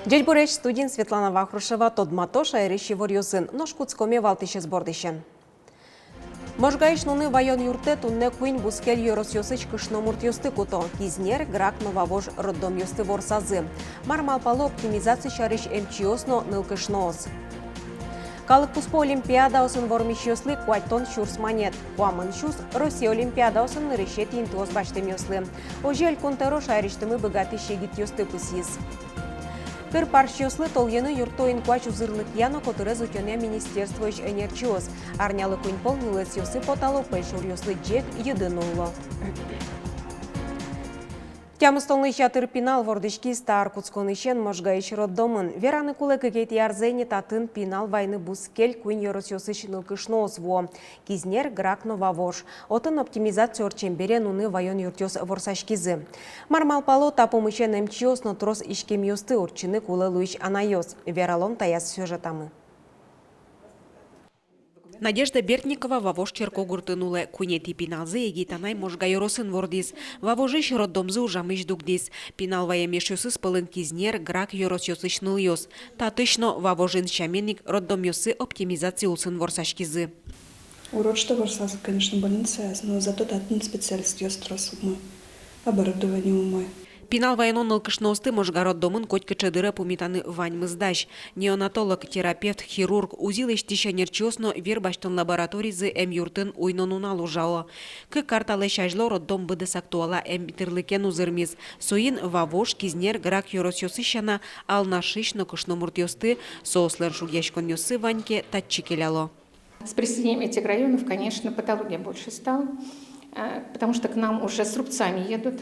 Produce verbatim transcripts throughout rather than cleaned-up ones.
Ӟечбуресь! Студиын Светлана Вахрушева. Тодмато шаерысь иворъёсын. Нош кутскоме валтӥсез бордысен. Можгаысь нуны ваён юртэ туннэ куинь бускель ёросъёсысь кышномуртъёсты куто. Кизнер, Грак но Вавож роддомъёсты ворсазы. Мар малпало оптимизация сярысь эмчиос но нылкышноос? Калык куспо олимпиадаосын вормисьёслы куатьтон сюрс манет. Куамын сюрс Россия олимпиадаосын нырысетӥ интыос басьтэмъёслы. Озьы Элькун Тӧро шаерысьтымы быгатӥсь егитъёсты пусйиз. Кыр парсьёслы толъены юртто инкуазь узырлыкъя но котырез утёнъя министерствоысь ӧнерчиос. Арнялы куинь пол нюлэсъёсы потало, пӧйшуръёслы ӟег, йыды нулло. Тямыстонлэсь ятыр пинал вордӥськиз та ар кутсконысен Можгаысь роддомын. Вераны кулэ, кыкетӥ арзэ ини татын пинал вайыны бускель куинь ёросъёсысь нылкышноос вуо. Кизнер, Грак но Вавож. Отын оптимизация ортчем бере нуны ваён юртъёс ворсаськизы. Мар малпало та пумысен эмчиос но трос иськемъёсты? Ортчыны кулэ луись анайёс. Вералом таяз сюжетамы. Надежда Бертникова Вавож черкогуртын улэ. Куинетӥ пиналзэ егит анай Можга ёросын вордӥз. Вавожысь роддомзы ужамысь дугдӥз. Пинал ваем эшъёсыз пӧлын Кизнер, Грак ёросъёсысь нылъёс. Татысь но Вавожын сямен ик роддомъёссы оптимизация улсын ворсаськизы. Урод, что ворсазы, конечно, больницаяз, но зато татын специалистъёс трос умой, оборудование умой. Пинал вайоно нылкышноосты Можга роддомын котькыӵе дыре пумитаны ваньмыз дась. Неонатолог, терапевт, хирург, УЗИ лэсьтӥсь ӧнерчиос но вир басьтон лабораторизы эмъюртын уй но нунал ужало. Кык ар талэсь азьло роддом быдэсак туала эмъюртлыкен узырмиз. Соин Вавож, Кизнер, Грак ёросъёсысь сяна, Алнашысь но кышномуртъёсты, соослэн шугъяськонъёссы вань ке, татчы келяло. С присоединением этих районов, конечно, патология больше стала, э, потому что к нам уже с рубцами едут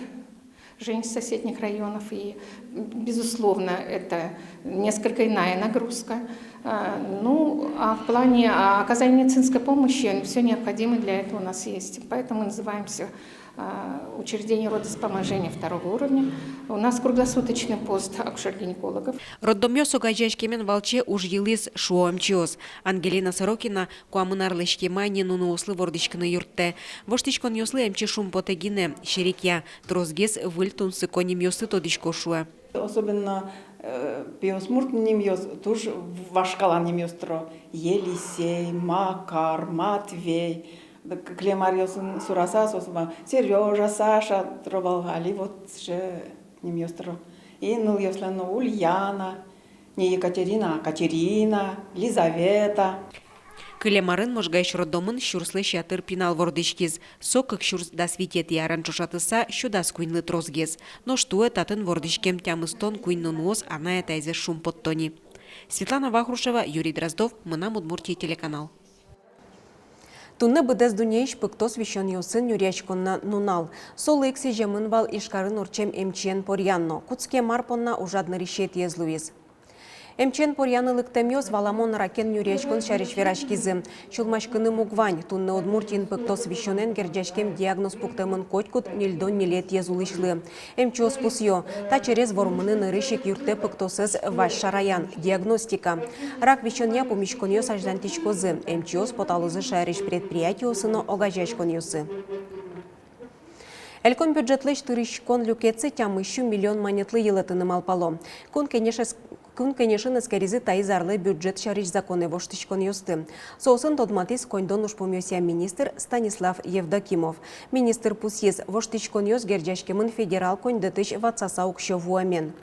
женщины из соседних районов, и, м, безусловно, это несколько иная нагрузка. А, ну, а в плане, а, оказания медицинской помощи, всё необходимое для этого у нас есть. Поэтому мы называемся а, учреждений родовспоможения второго уровня. У нас круглосуточный пост акушер-гинекологов. Роддомъёс огазеяськемен валче уж йылӥз, шуо эмчиос. Ангелина Сорокина куамын арлэсь кема ини нуныослы вордӥськыны юрттэ. Воштӥськонъёслы эмчи шумпотэ гинэ, серекъя, тросгес выль тунсыко нимъёсты тодӥсько, шуэ. Особенно, э, пиосмурт нимъёс туж вашкала нимъёс тыро. Елисей, Макар, Матвей. К-, кылем аръёсын сураса, соос ма, Серёжа, Саша тыро вал, али вот сыӵе нимъёс тыро. И нылъёслэн но Ульяна, не Екатерина, а Катерина, Лизавета. Кылем арын Можгаысь роддомын сюрслэсь ятыр пинал вордӥськиз. Со кык сюрс дас витетӥ арен ӵошатыса сю дас куиньлы тросгес. Нош туэ татын вордӥськем тямыстон куинь нуныос анай-атайзэс шумпотто ни. Светлана Вахрушева, Юрий Дроздов, «Мынам Удмуртие» телеканал. Туннэ быдэс дуннеысь пыктос висёнъёсын нюръяськон нунал. Солы ик сӥземын вал Ижкарын ортчем эмчиен поръян но. Кутскем ар понна ужрад нырысетӥез луиз. Эмчиен поръяны лыктэмъёс валамон ракен нюръяськон сярысь вераськизы. Сюлмаськыны муг вань, туннэ Удмуртиын пыктос висёнэн герӟаськем диагноз пуктэмын котькуд ньыльдон ньылетӥез улӥсьлы. Эмчиос пусъё, та через вормыны нырысь ик юрттэ пыктосэз вазь шараян, диагностика. Рак висёнъя пумиськонъёс азьланьтӥськозы, эмчиос поталозы шаерысь предприятиосы но огазеяськонъёсы. Элькун бюджетлэсь тырыськон люкетсэ тямыс сю миллион манетлы йылэтыны малпало. Кун кенешез Кун кенешын эскеризы таиз арлы бюджет сярысь законэ воштӥськонъёсты. Соосын тодматӥз коньдон ужпумъёсъя министр Станислав Евдокимов. Министр пусйиз, воштӥськонъёс герӟаськемын федерал коньдэтысь ватсаса уксё вуэмен.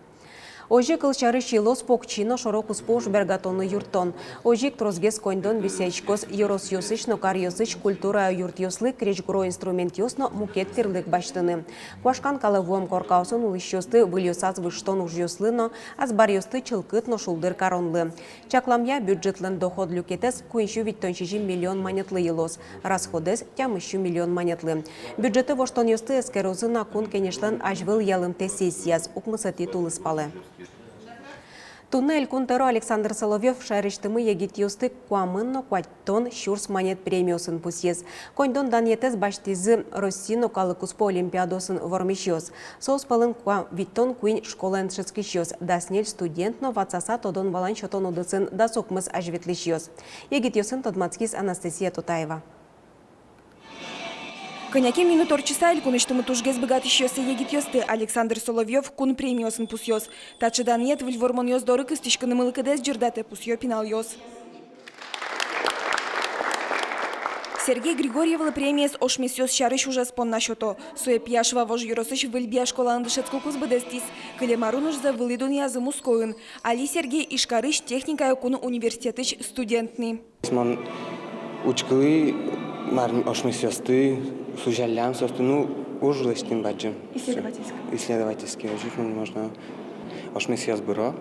Озьы, кылсярысь, йылоз покчи но шоро-куспо ужбергатонлы юрттон. Озьы ик тросгес коньдон висъяськоз ёросъёсысь но каръёсысь культура юртъёслы крезьгуро инструментъёс но мукет тирлык басьтыны. Куашкан калэ вуэм коркаосын улӥсьёсты выльёсаз выжтон ужъёслы но азбаръёсты чылкыт но шулдыр каронлы. Чакламъя, бюджетлэн доход люкетэз куинь сю витьтон сизьым миллион манетлы йылоз, расходэз тямыс сю миллион манетлы. Бюджетэ воштонъёсты эскерозы на Кун кенешлэн азьвыл ялымтэ сессияз, укмысэтӥ тулыспалэ. Туннэ Элькун Тӧро Александр Соловьёв шаерысьтымы егитъёсты куамын но куатьтон сюрс манет премиосын пусйиз. Коньдон данъетэз басьтӥзы Россия но калык куспо олимпиадаосын вормисьёс. Соос пӧлын куа-, витьтон куинь школаын дышетскисьёс, дас ньыль студент но ватсаса тодон-валан сётон удысын дас укмыс азьветлӥсьёс. Егитъёсын тодматскиз Анастасия Тутаева. Кӧня ке минут ортчыса, элькунысьтымы тужгес быгатӥсьёссэ, егитъёсты Александр Соловьёв кун премиосын пусъёз. Таӵе данъет выль вормонъёс доры кыстӥськыны мылкыдэз ӟырдатэ, пусъё пиналъёс. Сергей Григорьевлы премиез ошмесъёс сярысь ужез понна сёто. Сое Пияшва вож ёросысь Выль Бия школаын дышетскыкуз быдэстӥз. Кылем арын ужзэ вылӥ дунъязы Москваын. Али Сергей Ижкарысь техникая кун университетысь студент ни. Мон учкылӥ, мар, ошмесъёсты, сузяллям соосты, ну, уж лэсьтӥм бадӟым. Исследовательский. Исследовательский, озьы шуыны можно. Ошмесъёс быро,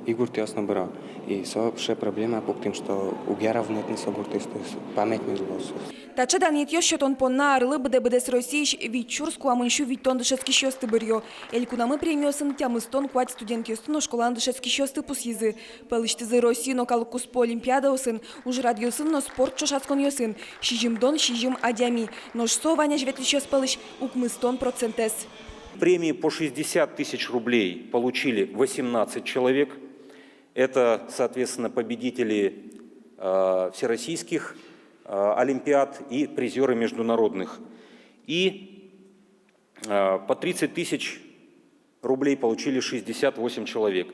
и гуртъёс но быро. И со сыӵе проблема пуктӥм, что уг яра вунэтыны со гуртъёсты, память мед луоз. Таӵе данъетъёс сётон понна арлы быдэ быдэс Россиысь вить сюрс куамын сю витьтон дышетскисьёсты быръё. Элькунамы премиосын тямыстон куать студентъёсты но школаын дышетскисьёсты пусйизы. Пӧлысьтызы Россиын но калык куспо олимпиадаосын, ужрадъёсын но спорт ӵошатсконъёсын сизьымдон сизьым адями. Нош со вань азьветлӥсьёс пӧлысь укмыстон процентэз. Премии по шестьдесят тысяч рублей получили восемнадцать человек. Это, соответственно, победители, э, всероссийских, э, олимпиад и призёры международных. И, э, по тридцать тысяч рублей получили шестьдесят восемь человек.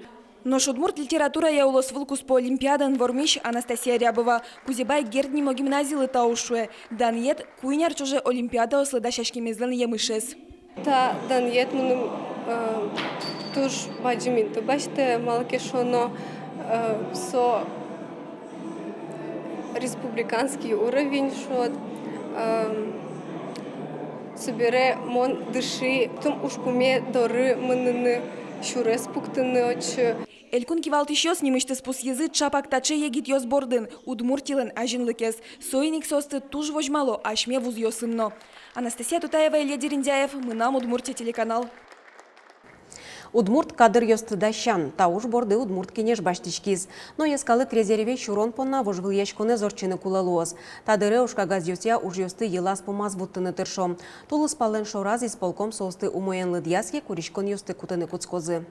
Нош удмурт литературая улосвыл куспо олимпиадаын вормись Анастасия Рябова Кузебай Герд нимо гимназилы тау шуэ. Данъет куинь ар ӵоже олимпиадаослы дасяськемезлэн емышез. Та данъет мыным, э, туж бадӟым инты басьтэ, малы ке шуоно, э, со республиканский уровень шуод, э, собере мон дыши тум ужпуме доры мыныны, сюрес пуктыны отчы. Элькун кивалтӥсьёс нимысьтыз пусйизы ӵапак таӵе егитъёс бордын Удмуртилэн азинлыкез. Соин ик соосты туж возьмало асьме вузъёсын но. Анастасия Тутаева, Илья Дерендяев, «Мынам Удмуртие» телеканал. Удмурт кадръёсты дасян — та уж борды Удмурт Кенеш басьтӥськиз. Но йӧскалык резерве сюрон понна вожвылъяськонэз ортчыны кулэ луоз. Та дыре ужкагазъёсъя ужъёсты йылаз-пумаз вуттыны тыршо. Тулыспаллэн шораз исполком соосты умоен лыдъяз ке, куриськонъёсты кутыны кутскозы.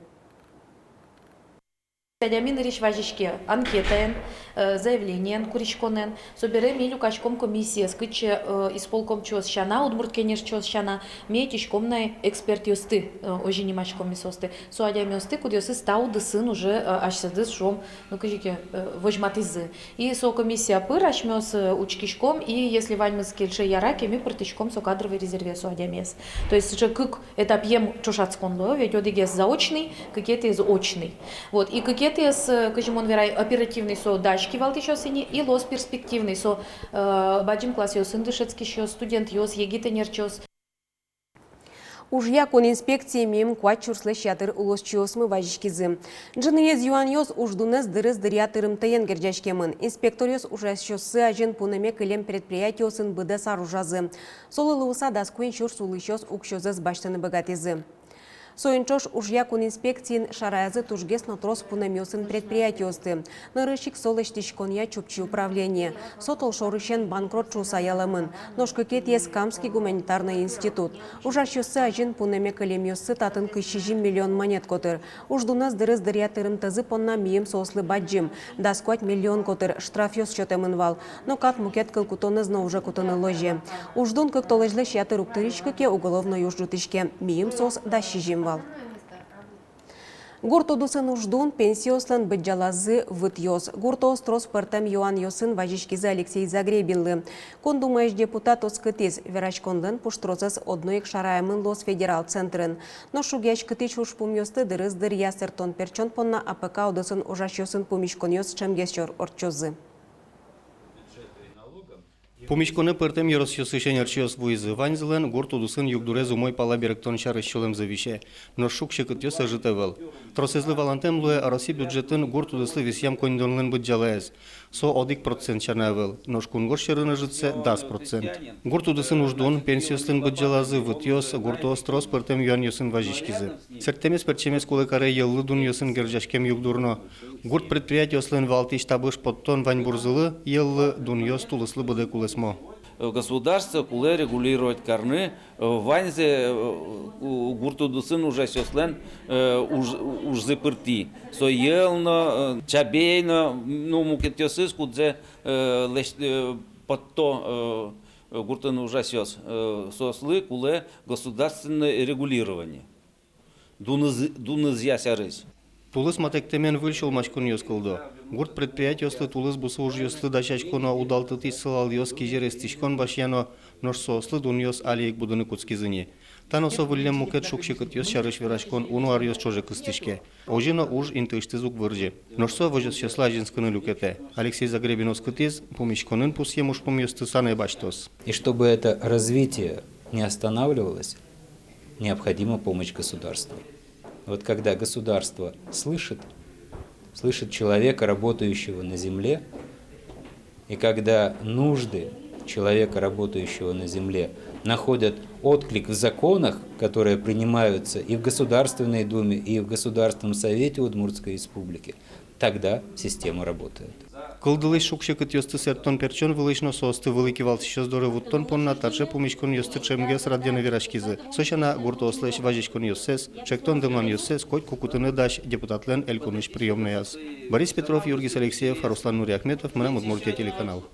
Адями нырысь вазиське анкетаен, э, заявлениен, куриськонэн. Собере ми люкаськом комиссиез, кытчы, э, исполкомчиос сяна, Удмурт Кенешчиос сяна, ми ӧтиськом на экспертъёсты, э, озьы нимаськом ми соосты. Со адямиосты, кудъёсыз та удысын уже, э, асьсэдыз, шуом, ну, кызьы ке, э, возьматӥзы. И со комиссия пыр асьмеос, э, учкиськом, и если ваньмыз кельше, яра ке, ми пыртӥськом со кадровый резерве со адямиез. То есть сыӵе кык этапъем ӵошатскон луэ, ведь одӥгез заочный, кыкетӥез очный. Вот, и кыкетӥез, э, кызьы мон верай, оперативный — со дась кивалтӥсьёс ини, и луоз перспективный — со, э, бадӟым классъёсын дышетскисьёс, студентъёс, егит ӧнерчиос. Ужъя кун инспекцие миым куать сюрслэсь ятыр улосчиосмы вазиськизы. Ӝыныез юанъёс уждунэз дырыз дыръя тырымтэен герӟаськемын. Инспекторъёс ужасьёссы азьын пунэме кылем предприятиосын быдэс ар ужазы. Солы луыса дас куинь сюрс улӥсьёс уксёзэс басьтыны быгатӥзы. Соин ӵош ужъя кун инспекциын шараязы тужгес но трос пунэмъёсын предприятиосты. Нырысь ик со лэсьтӥськонъя Чупчи управление. Со толшорысен банкрот шуыса ялэмын. Нош кыкетӥез — Камский гуманитарный институт. Ужасьёссы азьын пунэме кылемъёссы татын кызь сизьым миллион манет котыр. Уждунэз дырыз дыръя тырымтэзы понна миым соослы бадӟым, дас куать миллион котыр штрафъёс сётэмын вал. Но кат мукет кыл кутонэз но уже кутыны луозе. Уждун кык толэзьлэсь ятыр уг тыриськы ке, уголовной уж ӝутӥське. Миым соос дас сизьым вал. Гурт удысын уждун пенсиослэн быдӟалазы вытъёс. Гуртоос трос пӧртэм юанъёсын вазиськизы Алексей Загребинлы. Кун Думаысь депутат оскытӥз: вераськонлэн пуштросэз одно ик шараямын луоз федерал центрын. Нош шугъяськытӥсь ужпумъёсты дырыз дыръя сэрттон-пертчон понна АПК удысын ужасьёсын пумиськонъёс ӵемгес ор-, ортчозы. Пумиськонэ пӧртэм ёросъёсысь ӧнерчиос вуизы. Ваньзылэн гурт удысын югдурез умой пала берыктон сярысь сюлэмзы висе. Нош шуг-секытъёс ӧжыт ӧвӧл. Тросэзлы валантэм луэ Россия бюджетын гурт удыслы висъям коньдонлэн быдӟалаез. Со одӥг процент сяна ӧвӧл, нош кунгож сьӧрын ӧжытсэ — дас процент. Гурт удысын уждун, пенсиослэн быдӟалазы вытъёс гуртоос трос пӧртэм юанъёсын вазиськизы. Сэрттэмез-пертчемез кулэ каре йӧллы дунъёсын герӟаськем югдур но. Гурт предприятиослэн валтӥсь табыш поттон ваньбурзылы йӧллы дунъёс тулыслы быдэ кулэсмо. Государство кулэ регулировать карны, э, ваньзэ, э, у-, гурт удысын ужасьёслэн, э, уж-, ужзы пыртӥ. Со йӧл но, э, чабей но, ну, мукетъёсыз, кудзэ, э, лэсь-, э, потто, э, Гуртын ужасьёс, э, соослы кулэ государственное регулирование. Дуныз-, дунызъя сярысь. Тулыс матэктэмен выль сюлмаськонъёс кылдо. Гурт предприятиослы тулыс бусы ужъёслы дасяськоно удалтытӥсь сылалъёс кизер эстӥськон басьяно, нош соослы дунъёс али ик будыны кутскизы ни. Та но со выллем мукет шуг-секытъёс сярысь вераськон уно аръёс ӵоже кыстӥське. Озьы но уж интыысьтыз уг вырӟы. Нош со возёсъёслы азинскыны люкетэ. Алексей Загребин оскытӥз, пумиськонын пусъем ужпумъёсты санэ басьтоз. И чтобы это развитие не останавливалось, необходима помощь государства. Вот когда государство слышит, слышит человека, работающего на земле, и когда нужды человека, работающего на земле, находят отклик в законах, которые принимаются и в Государственной Думе, и в Государственном Совете Удмуртской Республики, тогда система работает. Кылдылӥсь шуг-секытъёсты сэрттон-пертчон вылысь но соосты вылӥ кивалтӥсьёс доры вуттон понна таӵе пумиськонъёсты ӵемгес радъяны вераськизы. Со сяна, гуртоослэсь вазиськонъёссэс, ӵектон-дэмланъёссэс котьку кутыны дась депутатлэн элькунысь приёмнойяз. Борис Петров, Юргис Алексеев, Руслан Нуриахметов, «Мынам Удмуртие» телеканал.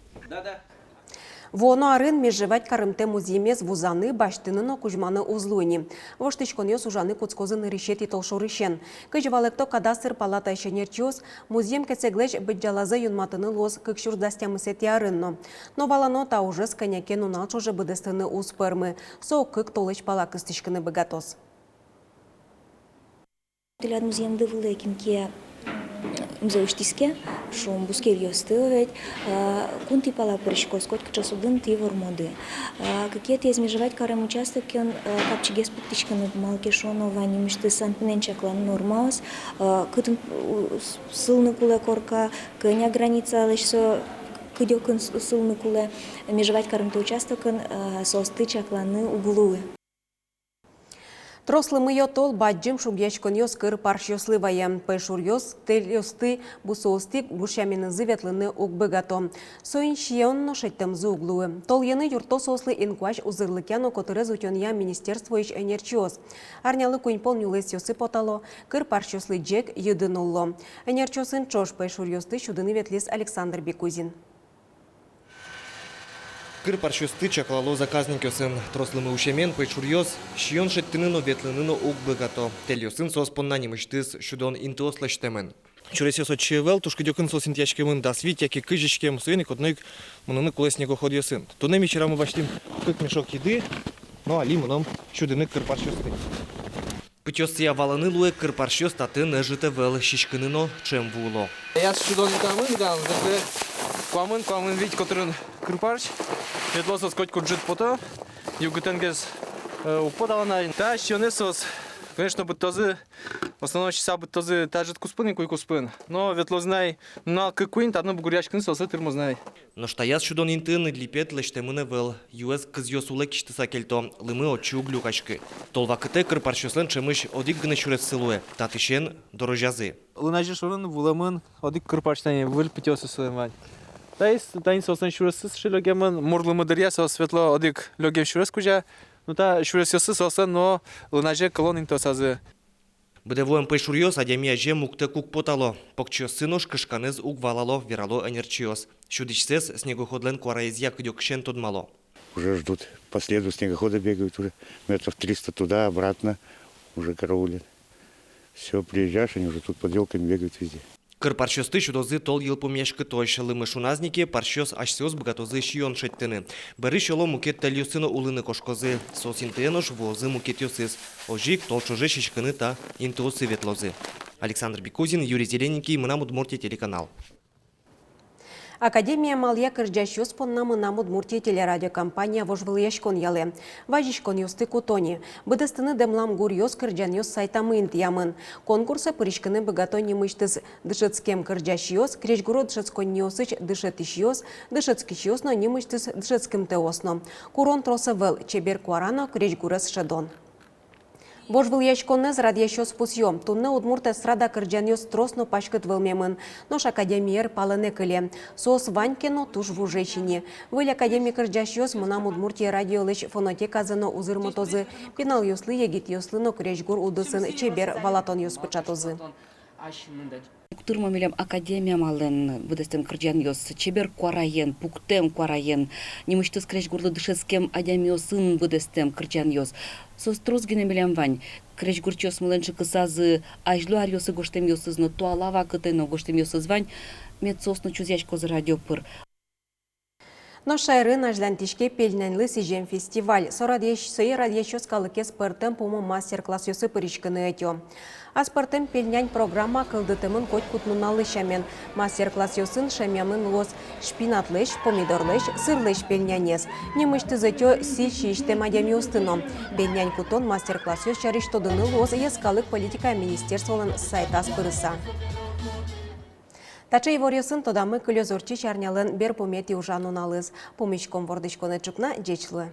Вуоно арын межевать карымтэ музъемез вузаны, басьтыны но кузьманы уз луы ни. Воштӥськонъёс ужаны кутскозы нырысетӥ толшорысен. Кызьы валэкто кадастр палатаысь ӧнерчиос, музъем кесэглэсь быдӟалазэ юнматыны луоз кык сюрс дас тямысэтӥ арын но. Но валано, та ужез кӧня ке нунал ӵоже быдэстыны уз пӧрмы. Со кык толэзь пала кыстӥськыны быгатоз. Тӥляд музъемды вылэ кин ке, м, музъем усьтӥз ке, шуом, бускельёсты ведь, а, кун тӥ пала пыриськоз, котькыӵе судын тӥ вормоды. А, кыкетӥез, межевать карем участокын, а, капчигес пуктӥськыны, малы ке шуоно, вань нимысьтыз антынэн чаклан нормаос, а, кытын, у, с-, сылыны кулэ корка, кӧня границалэсь со кыдёкын с-, сылыны кулэ, межевать карымтэ участокын, а, соосты чакланы уг луы. Трос лымыё тол бадӟым шугъяськонъёс кыр парсьёслы вае. Пӧйшуръёс тэльёсты, бусыосты гур сяменызы ветлыны уг быгато. Соин сиён но шедьтэмзы уг луы. Толъяны юртто соослы инкуазь узырлыкъя но котырез утёнъя министерствоысь ӧнерчиос. Арнялы куинь пол нюлэсъёсы потало, кыр парсьёслы ӟег, йыды нулло. Ӧнерчиосын ӵош пӧйшуръёсты сюдыны ветлӥз Александр Бекузин. Кыр парсьёсты чаклало заказникъёсын. Трос лымы усемен, пӧйшуръёс сиён шедьтыны но, ветлыны но уг быгато. Тэльёсын соос понна нимысьтыз сюдон интыос лэсьтэмын. Сюресъёс отчы ӧвӧл, туж кыдёкын соос интыяськемын, дас вить яке кызь иськем, соин ик одно ик мыныны кулэ снегоходъёсын. Туннэ ми сьӧрамы басьтӥм кык мешок йыды, но али мыном сюдыны кыр парсьёсты. Пытьыосъя валаны луэ, кыр парсьёс татын ӧжыт ӧвӧл, сиськыны но ӵем вуыло. Яз сюдон интыямын, да, зэпе куамын, куамын вить котырын кыр парсь. Ветло соос котьку ӝыт пото, югытэнгес, э, уг потало на. Та сиёнэз соос, конечно, быдтозы, в основном сиса быдтозы та ӝыт куспын ик, уй куспын. Но ветлозы на, нунал кык-куинь, татын бугыръяськыны соослы тырмоз на. Нош та яз сюдон интыын липет лэсьтэмын ӧвӧл, юэз кызъёс улэ кисьтыса кельто, лымы отчы уг люкаськы. Тол вакытэ кыр парсьёслэн ӵемысь одӥг гинэ сюрессы луэ, татысен дорозязы. Лыназе шорын вуылэмын одӥг кыр парсь, тани выль пытьыосыз вань. Таиз, тани соослэн сюрессы сыӵе лёгемын, мур лымы дыръя соос ветло одӥг лёгем сюрес кузя. Ну, та сюресъёссы соослэн но лыназе кылон интыосазы. Быдэ вуэм пӧйшуръёс адями азе муктэк уг потало. Покчиоссы нош кышканэз уг валало, верало ӧнерчиос. Сюдӥсьсэс снегоходлэн куараезъя кыдёкысен тодмало. Уже ждут. По следу снегохода бегают уже. Метров триста туда, обратно. Уже караулят. Всё, приезжаешь, они уже тут под ёлками бегают везде. Кыр парсьёсты сюдозы тол йылпумъяськытозь. Лымы шуназ ни ке, парсьёс асьсэос быгатозы сиён шедьтыны. Бӧрысь, оло, мукет тэльёсы но улыны кошкозы. Соос интые нош вуозы мукетъёсыз. Озьы ик тол ӵоже сиськыны та интыосы ветлозы. Александр Бекузин, Юрий Зелененький, «Мынам Удмуртие» телеканал. Академия амалъя кырӟасьёс понна «Мынам Удмуртие» телерадиокомпания вожвылъяськон ялэ. Вазиськонъёсты куто ни. Быдэстыны дэмлам гуръёс, кырӟанъёс сайтамы интыямын. Конкурсэ пыриськыны быгато нимысьтыз дышетскем кырӟасьёс, крезьгуро дышетсконниосысь дышетӥсьёс, дышетскисьёс но нимысьтыз дышетскымтэос но. Курон трос ӧвӧл: чебер куара но крезьгурез шӧдон. Вожвылъяськонэз радъясьёс пусъё: туннэ удмурт эстрада кырӟанъёс трос но паськыт вӧлмемын, нош академиер палэнэ кыле. Соос вань ке но, туж вужесь ини. Выль академи кырӟасьёс «Мынам Удмуртие» радиолэсь фонотеказэ но узырмытозы, пиналъёслы, егитъёслы но крезьгур удысын чебер валатонъёс пыӵатозы. Тырмо милем академиямалэн быдэстэм кырӟанъёс, чебер куараен, пуктэм куараен, нимысьтыз крезьгурлы дышетскем адямиосын быдэстэм кырӟанъёс. Соос трос гинэ милем вань. Крезьгурчиосмылэн ӵыкысазы азьло аръёсы гожтэмъёсыз но, туала вакытэ но гожтэмъёсыз вань. Мед соос но чузъяськозы радио пыр. Нош шаерын азьланьтӥське пельняньлы сӥзем фестиваль. Со радъясь-, сое радъясьёс калыкез пӧртэм пумо мастер-классъёсы пыриськыны ӧтё. Ас пӧртэм пельнянь программа кылдытэмын котькуд нуналлы сямен. Мастер-классъёсын шӧмъямын луоз шпинатлэсь, помидорлэсь, сырлэсь пельнянез. Нимысьтыз ӧтё сӥзь сиисьтэм адямиосты но. Пельнянь кутон, мастер-классъёс сярысь тодыны луоз йӧскалык политикая министерстволэн сайтаз пырыса. Таӵе иворъёсын тодамы кылёз ортчись арнялэн берпуметӥ ужан нуналыз. Пумиськом вордӥськонэ ӵукна, ӟеч луэ.